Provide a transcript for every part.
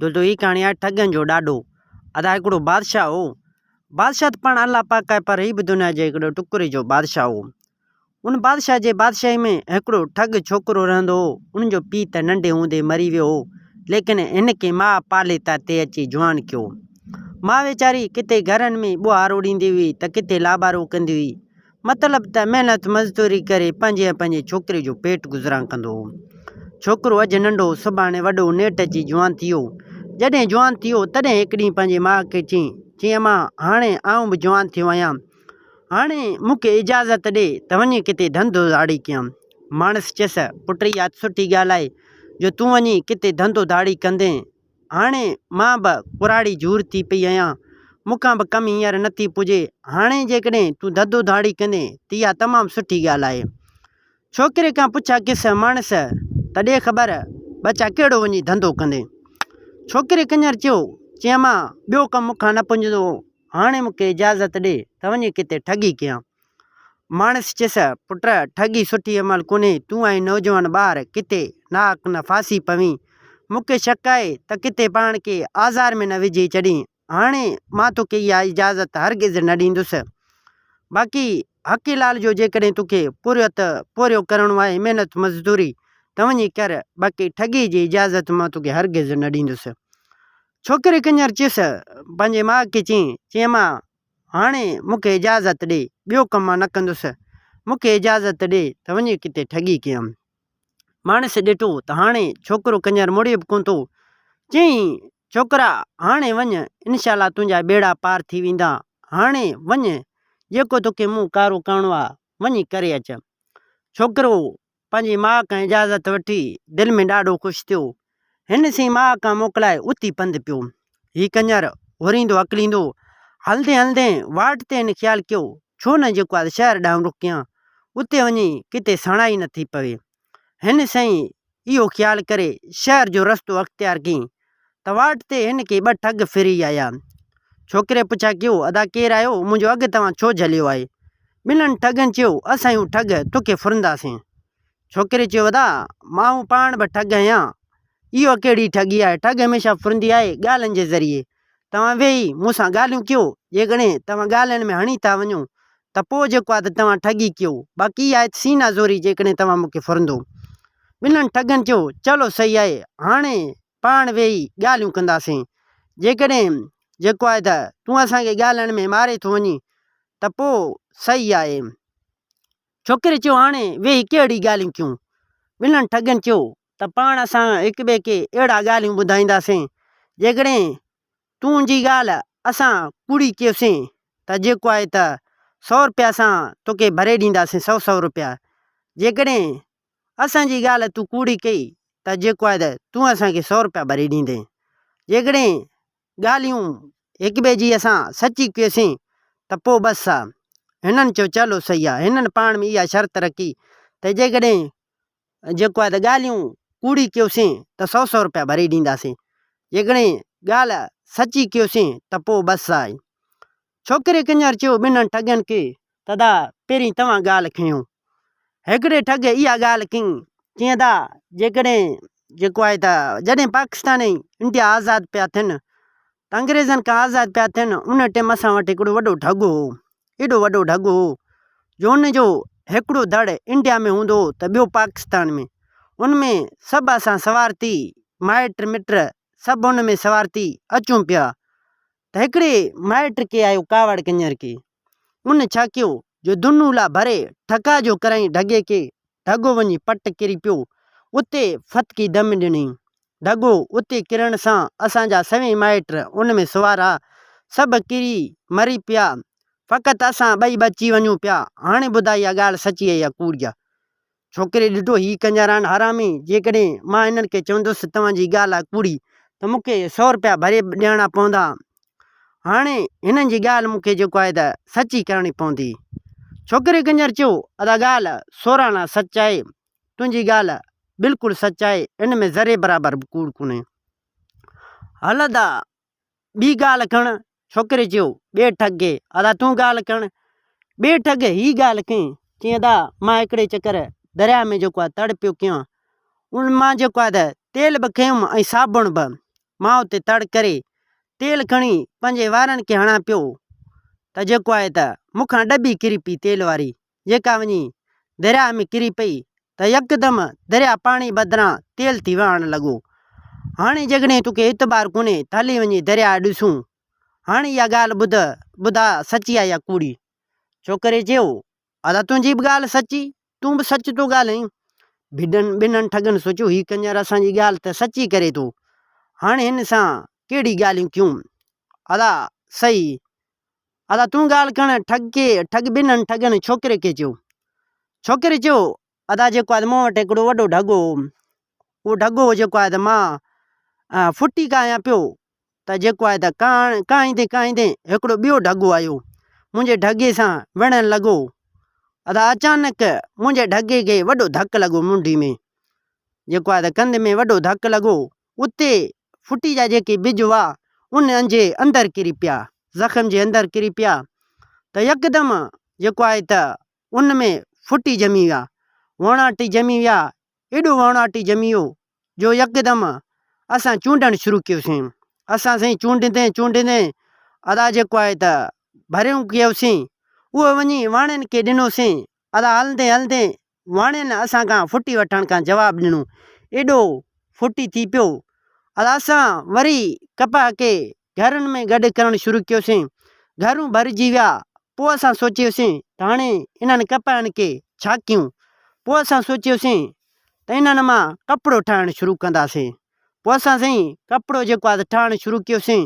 دودو هي ڪهاڻي آهي ٺڳن جو ڏاڏو. ادا هڪڙو بادشاهه هو. بادشاهه ته پاڻ الله پاڪ آهي پر هي به دنيا جي هڪڙي ٽڪري جو بادشاهه هو. ان بادشاهه جي بادشاهي ۾ هڪڙو ٺڳ ڇوڪرو رهندو هو. ان جو پيء ته ننڍي هوندي مري ويو هو، ليڪن هن کي ماء پالي تاتي اچي جوان ڪيو. ماء ويچاري ڪٿي گهرن ۾ ٻوهارو ڏيندي هئي ته ڪٿي لابارو ڪندي هئي. مطلب ته محنت مزدوري ڪري پنهنجي ۽ پنهنجي ڇوڪري جو پيٽ گذران ڪندو هو. ڇوڪرو اڄ ننڍو سڀاڻي وڏو نيٺ اچي جوان ٿيو. جڏهن جوان ٿيو تڏهن هڪ ڏينهن پنهنجي ماء کي چيائين، چيائين امان هاڻي آئون به جوان ٿيو آهيان. هاڻي مون کي اجازت ڏي ته وڃي ڪٿي ڌنڌو ڌاڙي ڪيان. ماڻس چيس، پٽ اها ته سٺي ڳالهه آهي جو تون وڃي ڪٿي ڌنڌو ڌاڙي ڪندين. هاڻي مان به ڪراڙي جهور ٿي پئي آهيان. مون کان به ڪم هينئر نه ٿي پڄي. هاڻي جيڪڏهن تون ڌنڌو ڌاڙي ڪندين ته اها تمام سٺي ڳالهه آهي. ڇوڪري کان پڇا ڪيس، ماڻس ته ڏي خبر ٻچا ڪهڙو وڃي ڌنڌو ڪندين؟ ڇوڪري ڪڃر چيو، چيائين مان ٻيو ڪم مون کان نه پڄندو. هاڻي مون کي اجازت ڏي ته وڃي ڪٿي ٺڳي ڪيان. ماڻس چيس، پٽ، ٺڳي سٺي عمل ڪونهي، تون آهين نوجوان ٻار، ڪٿي ناحق نه ڦاسي پوين. مون کي شڪ آهي ته ڪٿي پاڻ کي آزار ۾ نه وجهي ڇڏين. هاڻي مان توکي اها اجازت هرگز نه ڏيندس. باقي حق حلال جو جيڪڏهن توکي پورهيت پورهيو ڪرڻو آهي، محنت مزدوري، ته وڃي ڪر، باقي ٺڳي جي اجازت مان توکي هرگز نه ڏيندس. ڇوڪري ڪڃر چيس، پنهنجي ماء کي چيائين، چيائين امان هاڻي مون کي اجازت ڏي، ٻيو ڪم مان نه ڪندس، مون کي اجازت ڏي ته وڃي ڪٿي ٺڳي ڪيان. ماڻس ڏٺو ته هاڻي ڇوڪرو ڪڃر مڙي به ڪونه ٿو. چيائين، ڇوڪرا هاڻي وڃ، انشاء الله تنهنجا ٻيڙا پار ٿي ويندا، هاڻي وڃ، جيڪو توکي منهن ڪارو ڪرڻو آ، وڃي ڪري اچ. ڇوڪرو پنهنجي ماء کان اجازت وٺي دل ۾ ڏاڍو خوش ٿيو. هن سين ماء کان موڪلائي اٿي پنڌ پيو. هي ڪڃر هوريندو هڪليندو هلندي هلندي واٽ تي هن خيال ڪيو ڇو نه جيڪو آهي شهر ڏانهن رخ ڪيان اتي وڃي ڪٿي سڻائي نه ٿي پوي. هن سائين اهو خيال ڪري شهر جو رستو اختيار ڪيائين ته واٽ تي هن کي ٻه ٺڳ ڦري آيا. ڇوڪري پڇا ڪيو، ادا ڪير آهيو؟ منهنجو اگهه توهان ڇو جهليو آهي؟ ٻنهن ٺڳن چيو، اسان آهيون ٺڳ، توکي ڦرنداسين. ڇوڪري چيو، ادا مان پاڻ به ٺڳ آهيان. اهو ڪهڙي ٺڳي آهي؟ ٺڳ هميشه ڦرندي آهي ڳالهين جي ذريعي. توهان ويهي مون سان ڳالهيون ڪيو، جيڪڏهن توهان ڳالهين ۾ هڻي ٿا وڃو ته پوء جيڪو آهي ته توهان ٺڳي ڪيو، باقي اها آهي ته سينا زوري جيڪڏهن توهان مون کي ڦرندو. ٻنهن ٺڳن چيو، چلو صحيح آهي، هاڻي پاڻ ويهي ڳالهيون ڪنداسين. جيڪڏهن جيڪو آهي ته تون اسان کي ڳالهين ۾ ماري ٿو وڃين ته پوء صحيح آهي. ڇوڪري چيو، هاڻي ويهي ڪهڙي ڳالهيون ڪيون؟ ٻنهن ٺڳن چيو ته پاڻ اسان هڪ ٻئي کي اهڙا ڳالهيون ٻڌائينداسين، جيڪڏهن تون جي ڳالهه اسان ڪوڙي ڪيوسين ته جيڪو آهي ته سئو رپيا اسان توکي ڀري ڏينداسين سئو سئو رپيا، جيڪڏهن اسان جي ڳالهه تون ڪوڙي ڪئي ته جيڪو آهي ته تون اسان کي سئو رپيا ڀري ڏيندين، جيڪڏهن ڳالهيون هڪ ٻئي جي اسان سچي ڪيوسين ته پوء بس آ. هنن چيو چلو صحيح آ. هنن پاڻ ۾ اها شرط رکي ته جيڪڏهن جيڪو آهي ته ڳالهيون ڪوڙي ڪيوسين ته سئو سئو روپيا ڀري ڏينداسين، جيڪڏهن ڳالهه سچي ڪيوسين ته پوء بس آهي. ڇوڪري ڪڃر چيو ٻنهن ٺڳن کي ته ادا پهرين توهان ڳالهه کنيو. هڪڙي ٺڳ اها ڳالهه ڪئي، چيائين ادا جيڪڏهن جيڪو آهي ته جڏهن پاڪستان ۽ انڊيا آزاد پيا ٿين ته انگريزن کان آزاد پيا ٿين ان ٽيم اسان وٽ هڪڙو وڏو ڍڳ هو، ايڏو وڏو ڍڳ هو جو ان جو هڪڙو ڌڙ انڊيا ۾ هوندو هو ته ٻيو پاڪستان ۾، ان ۾ سڀ اسان سوار ٿي مائٽ مٽ سڀ ان ۾ سوار ٿي اچون پيا ته هڪڙي مائٽ کي آيو ڪاوڙ ڪڃر کي، ان ڇا ڪيو جو دنولا ڀري ٺڪاء جو ڪرائين ڍڳي کي، ڍڳو وڃي پٽ ڪري پيو، اتي ڦٿڪي دم ڏنائين. ڍڳو اتي ڪرڻ سان اسان جا سوين مائٽ ان ۾ سوار ها، سڀ ڪري مري پيا، فقط اسان ٻئي بچي وڃون پيا، هاڻي ٻڌاء اها ڳالهه سچي آهي يا ڪوڙي آهي؟ ڇوڪري ڏٺو هي ڪنجر آهن حرامي، جيڪڏهن مان هنن کي چوندس توهان جي ڳالهه آهي ڪوڙي ته مون کي سئو رپيا ڀري ڏيڻا پوندا. هاڻي هنن جي ڳالهه مون کي جيڪو آهي ته سچي ڪرڻي پوندي. ڇوڪري ڪنجر چيو، ادا ڳالهه سوراڻا سچ آهي، تنهنجي ڳالهه بلڪل سچ آهي، ان ۾ ذري برابر به ڪوڙ ڪونهي. هل ادا ٻي ڳالهه کڻ. ڇوڪري چيو، ٻئي ٺڳ کي، ادا تون ڳالهه کڻ. ٻئي ٺڳ هي ڳالهه ڪئي، چيائين ادا مان هڪڙي چڪر درياء ۾ جيڪو آهي تڙ پيو ڪيان، ان مان جيڪو آهي ته تيل به کنيم ۽ صابڻ به. مان اتي تڙ ڪري تيل کڻي پنهنجي وارن کي هڻان پيو ته جيڪو آهي ته مون کان ڏٻي ڪري پئي تيل واري جيڪا وڃي درياهه ۾ ڪري پئي ته يڪدم درياهه پاڻي بدران تيل ٿي وهڻ لڳو. هاڻي جيڪڏهن توکي اعتبار ڪونهي ته هلي وڃي درياهه ڏسون. هاڻي اها ڳالهه ٻڌ ٻڌاء سچي آهي يا ڪوڙي؟ ڇوڪري چيو، ادا تنهنجي به ڳالهه سچي، تون به سچ ٿو ڳالهائين. ڀيڏن ٻنهن ٺڳن سوچيو هي ڪڃر اسان جي ڳالهه ته سچي ڪري ٿو. هاڻي هن سان ڪهڙي ڳالهيون ڪيون. ادا سهي ادا تون ڳالهه ڪرڻ ٺڳ کي ٺڳ ٻنهن ٺڳن ڇوڪري کي چيو. ڇوڪري چيو ادا جيڪو آهي مون وٽ هڪڙو وڏو ڍڳو هو. اهو ڍڳو جيڪو آهي ته مان ڦٽي ڪاهيان پيو ته جيڪو آهي ته ڪاهڻ ڪاهيندي ڪاهيندي هڪڙو ٻيو ڍڳو آيو منهنجي ڍڳي سان وڙهڻ لڳو. ادا اچانڪ منهنجي ڍڳي کي وڏو ڌڪ لڳو منڍي ۾ جيڪو آهي ته ڪنڌ ۾ وڏو ڌڪ لڳو اتي ڦٽي جا جيڪي ٻج هئا، ان انجي اندر ڪري پيا، زخم جي اندر ڪري پيا ته يڪدم جيڪو آهي ته ان ۾ ڦٽي ڄمي ويا، وڻاٽي ڄمي ويا، ايڏو وڻاٽي ڄمي ويو جو يڪدم اسان چونڊڻ شروع ڪيوسين، اسان سائين چونڊيندي چونڊيندي ادا جيڪو آهي ته ڀريون ڪيوسين، اهو وڃي واڻين کي ڏنوسين، ادا هلندي هلندي واڻين اسان کان ڦٽي وٺڻ کان جواب ڏنو. ايڏو ڦٽي ٿي پيو. ادا اسان وري ڪپهه کي گهرن ۾ گڏ ڪرڻ شروع ڪيوسين. گهرون ڀرجي ويا. پوء اسان سوچيوسين ته هاڻي انهن ڪپهن کي ڇا ڪيون؟ پوء اسان سوچيوسين ته انهن مان ڪپڙو ٺاهڻ شروع ڪنداسين. پوء اسان سائين ڪپڙو جيڪو آهي ٺاهڻ شروع ڪيوسين.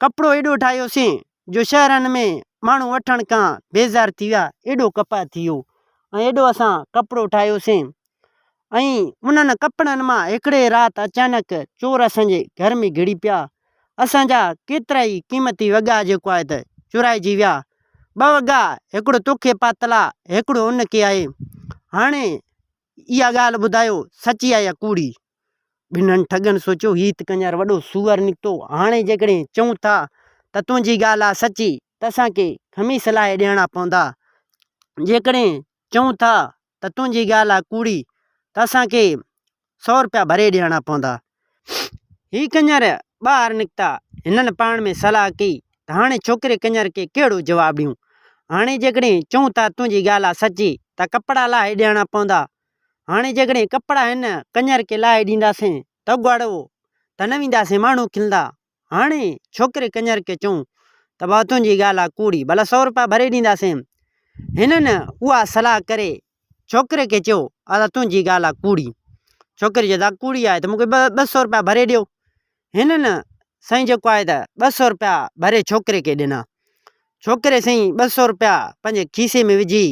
ڪپڙو ايڏو ٺاهيوسين جو شهرن ۾ ماڻهو وٺڻ کان بيزار ٿي ويا، ايڏو ڪپهه ٿي ويو ۽ ايڏو اسان ڪپڙو ٺاهيوسين ۽ انهن ڪپڙن مان هڪڙي رات اچانڪ چور اسان جي گهر ۾ گهڙي پيا. اسان جا ڪيترائي قيمتي وڳا جيڪو آهي ته چورائجي ويا. ٻه وڳا هڪڙو توکي پاتل آ، هڪڙو ان کي آهي. هاڻي اها ڳالهه ٻڌايو سچي آهي يا ڪوڙي؟ ٻنهن ٺڳن سوچيو، هي ته ڪڃر وڏو سوئر نڪتو، هاڻي جيڪڏهن چئون ٿا ته تنهنجي ڳالهه آ سچي ته اسان کي خميس لاهي ڏيڻا پوندا، جيڪڏهن چئون ٿا ته تنهنجي ڳالهه آ ڪوڙي ته اسان کي سئو رپيا ڀري ڏيڻا پوندا. هي ڪڃر ٻاهر نڪتا، هنن پاڻ ۾ صلاح ڪئي ته هاڻي ڇوڪري ڪڃر کي ڪهڙو جواب ڏيون، هاڻي جيڪڏهن چئون ٿا تنهنجي ڳالهه آ سچي ته ڪپڙا لاهي ڏيڻا پوندا، هاڻي جيڪڏهن ڪپڙا هن ڪڃر کي لاهي ڏينداسين ته اگهاڙو ته نه وينداسين ماڻهو کلندا. هاڻي ڇوڪري ڪڃر کي چئون ته ڀاء تنهنجي ڳالهه آ ڪوڙي ڀلا سئو روپيا ڀري ڏينداسين. هنن اها صلاح ڪري ڇوڪري کي چيو ادا تنهنجي ڳالهه آ ڪوڙي. ڇوڪري چيو ادا ڪوڙي آهي ته مون کي 200 روپيا ڀري ڏيو. هنن سائين جيڪو آهي ته 200 روپيا ڀري ڇوڪري کي ڏنا. ڇوڪري سائين 200 روپيا پنهنجي کيسي ۾ وجهي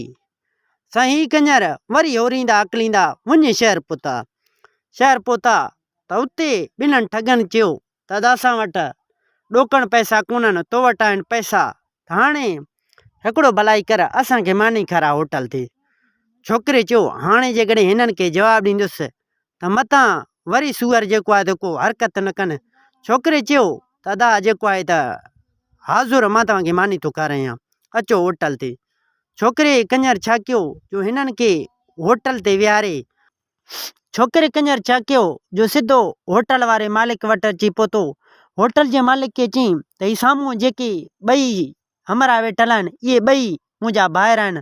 سائين هي ڪڃر وري هوريندا هڪليندا وڃي شهر پهتا. شهر پهتا ته اتي ٻنهن ٺڳن چيو ته ادا اسان وٽ ڏوڪڙ پئسا ڪونهن تو وٽ آهن پئسا ته هاڻي هڪڙو ڀلائي ڪر اسان کي ماني کاراء هوٽل تي. ڇوڪري چيو هاڻي جيڪڏهن هنن کي جواب ڏيندس ته متان وري سوئر جيڪو آهي ته ڪو حرڪت نه ڪن. ڇوڪري چيو ته ادا جيڪو آهي ته حاضر مان توهان کي ماني ٿو کارايان اچو هوٽل تي. ڇوڪري ڪڃر ڇا ڪيو جو هنن کي هوٽل تي ويهاري. ڇوڪري ڪڃر ڇا ڪيو جو سڌو هوٽل واري مالڪ وٽ اچي پهتو. هوٽل جي مالڪ کي چيائين ته هي سامهون جيڪي ٻئي همراهه ويٺل آهن، اهي ٻئي منهنجا ڀائر آهن.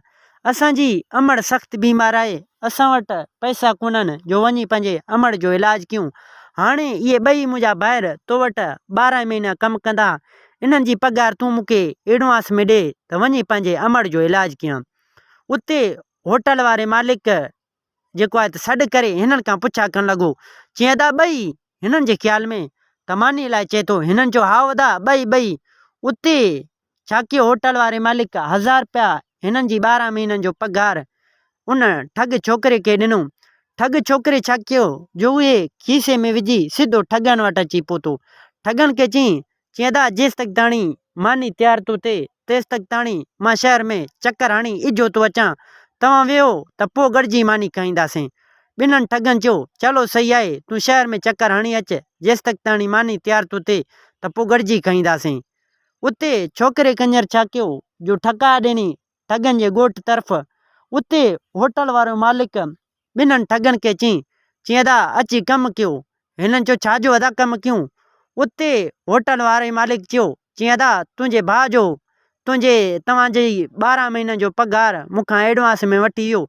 اسان جي امڙ سخت بيمار آهي، اسان وٽ پئسا ڪونهن جو وڃي پنهنجي امڙ جو علاج ڪيون. هاڻي اهي ٻئي منهنجا ڀائر تو وٽ 12 مهينا ڪم ڪندا، انهن جي پگهار تون مون کي ايڊوانس ۾ ڏي ته وڃي پنهنجي امڙ جو علاج ڪيان. اتي هوٽل واري مالڪ جيڪو آهي ته سڏ ڪري هنن کان پڇا ڪرڻ لڳو. چيائين ادا ٻئي هنن جي خيال ۾ ته ماني لاء چئي ٿو. هنن چيو هائو ادا ٻئي ٻئي. اتي ڇاڪيو هوٽل واري مالڪ هزار رپيا هنن جي 12 مهينن جو پگهار ان ٺڳ ڇوڪري کي ڏنو. ٺڳ ڇوڪري ڇاڪيو جو اهي کيسي ۾ وجهي سڌو ٺڳن وٽ اچي پهتو. ٺڳن کي چيائين چيائين ادا جيستڪ تاڻي ماني تيار ٿو ٿئي تيستڪ تاڻي مان شهر ۾ چڪر هڻي اجهو ٿو اچان، توهان ويهو ته پوء گڏجي ماني کائينداسين. ٻنهن ٺڳن چيو، چلو صحيح آهي، تون شهر ۾ چڪر هڻي اچ، جيستڪ تاڻي ماني تيار ٿو ٿئي ته پوء گڏجي کائينداسين. اتي ڇوڪري ڪڃر ڇا ڪيو جو ٺڪاء ڏني ٺڳن جي ڳوٺ طرف. اتي هوٽل وارو مالڪ ٻنهن ٺڳن کي چيائين، چيائين ادا اچي ڪم ڪيو. هنن چيو ڇا جو ادا ڪم ڪيون؟ اتي هوٽل واري مالڪ چيو، چيائين ادا تنهنجي ڀاء جو تنهنجي توهان جي 12 مهينن جو پگهار مون کان ايڊوانس ۾ وٺي ويو.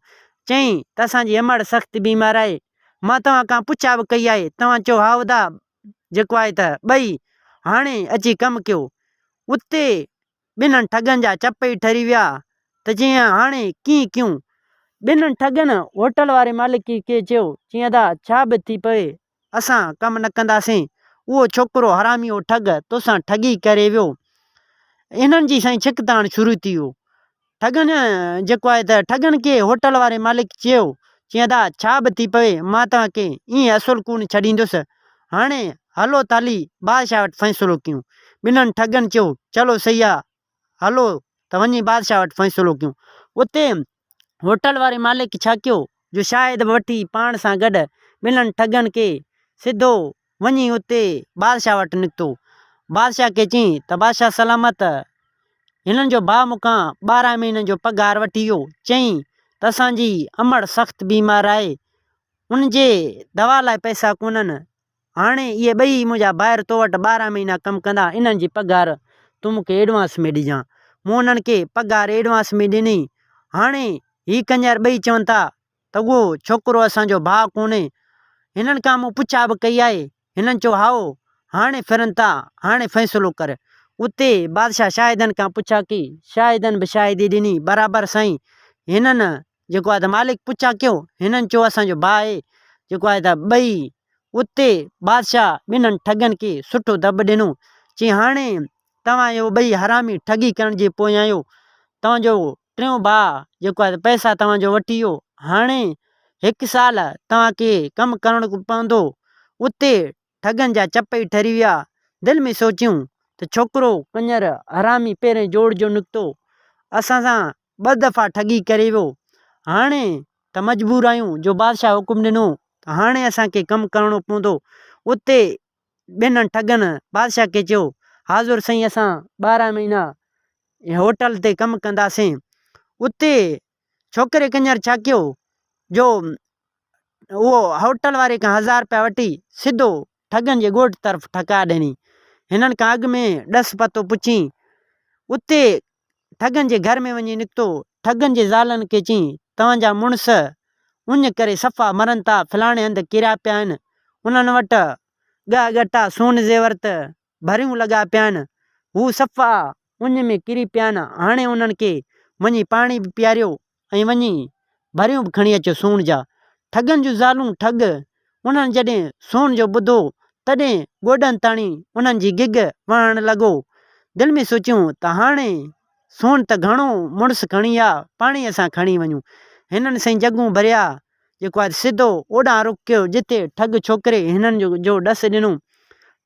چيائين ته اسان جي امڙ سخت بيمار آهي. مان توهان کان پڇا به ڪئي آهي، توهان چيو هائو ادا جيڪو آهي ته ٻئي هاڻي اچي ڪم ڪيو. اتي ٻنهن ٺڳن جا چپ ئي ٺري ويا ته چيائين هاڻي ڪيئن ڪيون؟ ٻنهن ٺڳن هوٽل واري مالڪ کي چيو، چيائين ادا ڇا به ٿي پوي اسان ڪم نه ڪنداسين، اهو ڇوڪرو حرامي اهو ٺڳ توسان ٺڳي ڪري ويو. انهن جي سائين ڇڪتاڻ شروع ٿي ويو. ٺڳن جيڪو آهي ته ٺڳن کي هوٽل واري مالڪ چيو، چيائين ادا ڇا به ٿي پوي مان توهان کي ائين اصل ڪونه ڇڏيندس. هاڻي هلو ته هلي بادشاهه وٽ فيصلو ڪيون. ٻنهن ٺڳن چيو، چلو صحيح آ هلو ته وڃي بادشاهه وٽ فيصلو ڪيون. اتي هوٽل واري مالڪ ڇا ڪيو جو شاهد به وٺي پاڻ سان گڏ ٻنهن ٺڳن کي سڌو وڃي اتي بادشاهه وٽ نڪتو. بادشاهه کي چيائين ته بادشاهه سلامت! هنن جو ڀاء مون کان 12 مهينن جو پگهار وٺي ويو. چيائين ته اسان جي امڙ سخت بيمار آهي، ان جي دوا لاء پئسا ڪونهن. هاڻي اهي ٻئي منهنجا ڀائر تو وٽ 12 مهينا ڪم ڪندا، انهن جي پگهار تون مون کي ايڊوانس ۾ ڏجان. مون انهن کي پگهار ايڊوانس ۾ ڏني. هاڻي هي ڪڃر ٻئي چون ٿا ته اهو ڇوڪرو اسان جو ڀاء ڪونهي. هنن کان مون پڇا به ڪئي آهي. هنن چيو هائو، هاڻي ڦرن ٿا، هاڻي فيصلو ڪر. اتي بادشاهه شاهدن کان پڇا ڪئي. شاهدن به شاهدي ڏني، برابر سائين، هنن جيڪو آهي ته مالڪ پڇا ڪيو، هنن چيو اسان جو ڀاء آهي، جيڪو آهي ته ٻئي اتي بادشاهه ٻنهن ٺڳن کي سٺو دٻ ڏنو، چي هاڻي توهان اهو ٻئي حرامي ٺڳي ڪرڻ جي پويان آهيو، توهان جو ٽيون ڀاء جيڪو آهي ته پئسا توهان جو وٺي ويو، هاڻي هڪ سال توهان کي ڪم ڪرڻو پوندو، اتي ٺڳن جا چپ ئي ٺري ويا. دل ۾ سوچيون ته ڇوڪرو ڪڃر حرامي پهرين جوڙ جو نڪتو. اسان سان ٻه دفعا ٺڳي ڪري ويو. هاڻي ته مجبور آهيون جو بادشاهه حڪم ڏنو ته هاڻي اسان کي ڪم ڪرڻو پوندو. اتي ٻنهن ٺڳن بادشاهه کي چيو، حاضر سائين اسان 12 مهينا هوٽل تي ڪم ڪنداسين. اتي ڇوڪري ڪڃر ڇا ڪيو جو اهو هوٽل واري کان هزار رپيا وٺي سڌو ٺڳن جي ڳوٺ طرف ٺڪاء ڏني. هنن کان اڳ ۾ ڏس پتو پڇي اتي ٺڳن جي گهر ۾ وڃي نڪتو. ٺڳن جي زالن کي چيائين، توهان جا مڙس اڃ ڪري صفا مرن ٿا، فلاڻي هنڌ ڪريا پيا آهن، انهن وٽ ڳهه ڳٽا، سون زيور ته ڀريون لڳا پيا آهن، هو صفا اڃ ۾ ڪري پيا آهن، هاڻي انهن کي وڃي پاڻي به پياريو ۽ وڃي ڀريون به کڻي اچو سون جا. ٺڳن جون زالون ٺڳ، انهن جڏهن سون جو ٻڌو، تڏهن گوڏن تاڻي انهن جي گگ وهڻ لڳو. دل ۾ سوچيون ته هاڻي سون ته گهڻو مڙس کڻي آ، پاڻي اسان کڻي وڃون. هنن سائين جڳون ڀريا، جيڪو آهي سڌو اوڏانهن رخ ڪيو، جتي ٺڳ ڇوڪري هنن جو ڏس ڏنو.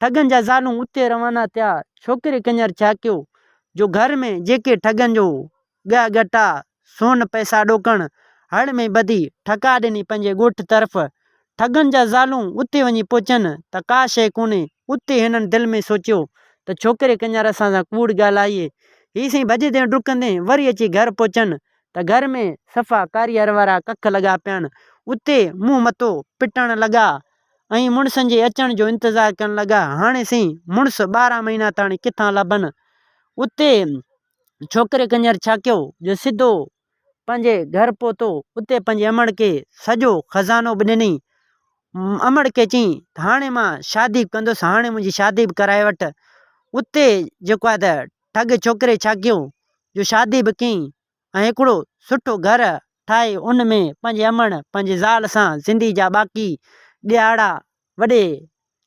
ٺڳن جا زالون اتي روانا ٿيا. ڇوڪري ڪڃر ڇا ڪيو، جو گهر ۾ جيڪي ٺڳن جو ڳهه ڳٽا، سون پئسا ڏوڪڻ، هڙ ۾ ٻڌي ٺڪا ڏني پنهنجي ڳوٺ طرف. ٺڳن جا زالون اتي وڃي پهچن ته ڪا شيء ڪونهي. اتي هنن دل ۾ سوچيو ته ڇوڪري ڪڃر اسان سان ڪوڙ ڳالهائي. هي سائين ڀڄندين ڊڪندين وري اچي گهر پهچن ته گهر ۾ صفا ڪاريهر وارا ڪک لڳا پيا آهن. اتي منهن مٿو پٽڻ لڳا ۽ مڙسن جي اچڻ جو انتظار ڪرڻ لڳا. هاڻي سائين مڙس 12 مهينا تاڻي ڪٿان لڀن. اتي ڇوڪري ڪڃر ڇا ڪيو جو سڌو پنهنجي گهر پهتو، اتي پنهنجي امڙ کي سڄو خزانو به ڏنائين. امڙ کي چيائين ته هاڻي مان شادي به ڪندس، هاڻي منهنجي شادي به ڪرائي وٺ. اتي جيڪو آهي ته ٺڳ ڇوڪري ڇا ڪيو جو شادي به ڪيائين ۽ هڪڙو سٺو گهر ٺاهي ان ۾ پنهنجي امڙ پنهنجي زال سان زندگي جا باقي ڏهاڙا وڏي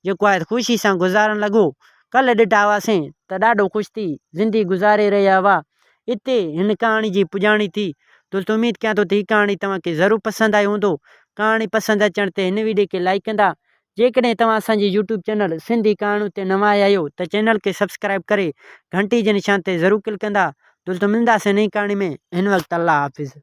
جيڪو آهي خوشي سان گذارڻ لڳو. ڪلهه ڏٺا هئاسين ته ڏاڍو خوش ٿي زندگي گذاري رهيا هئا. اتي هن ڪهاڻي جي پڄاڻي ٿي. دوستو اميد ڪيان ٿو ته هي ڪهاڻي توهان کي ضرور پسند آئي هوندو. ڪهاڻي پسند اچڻ تي هن ويڊيو کي لائيڪ ڪندا. جيڪڏهن توهان اسان جي يوٽيوب چينل سنڌي ڪهاڻيون تي نوان آيا آهيو ته چينل کي سبسڪرائيب ڪري گهنٽي جي نشان تي ضرور ڪلڪ ڪندا. دوستو ملنداسين نئين ڪهاڻي ۾ هن وقت الله حافظ.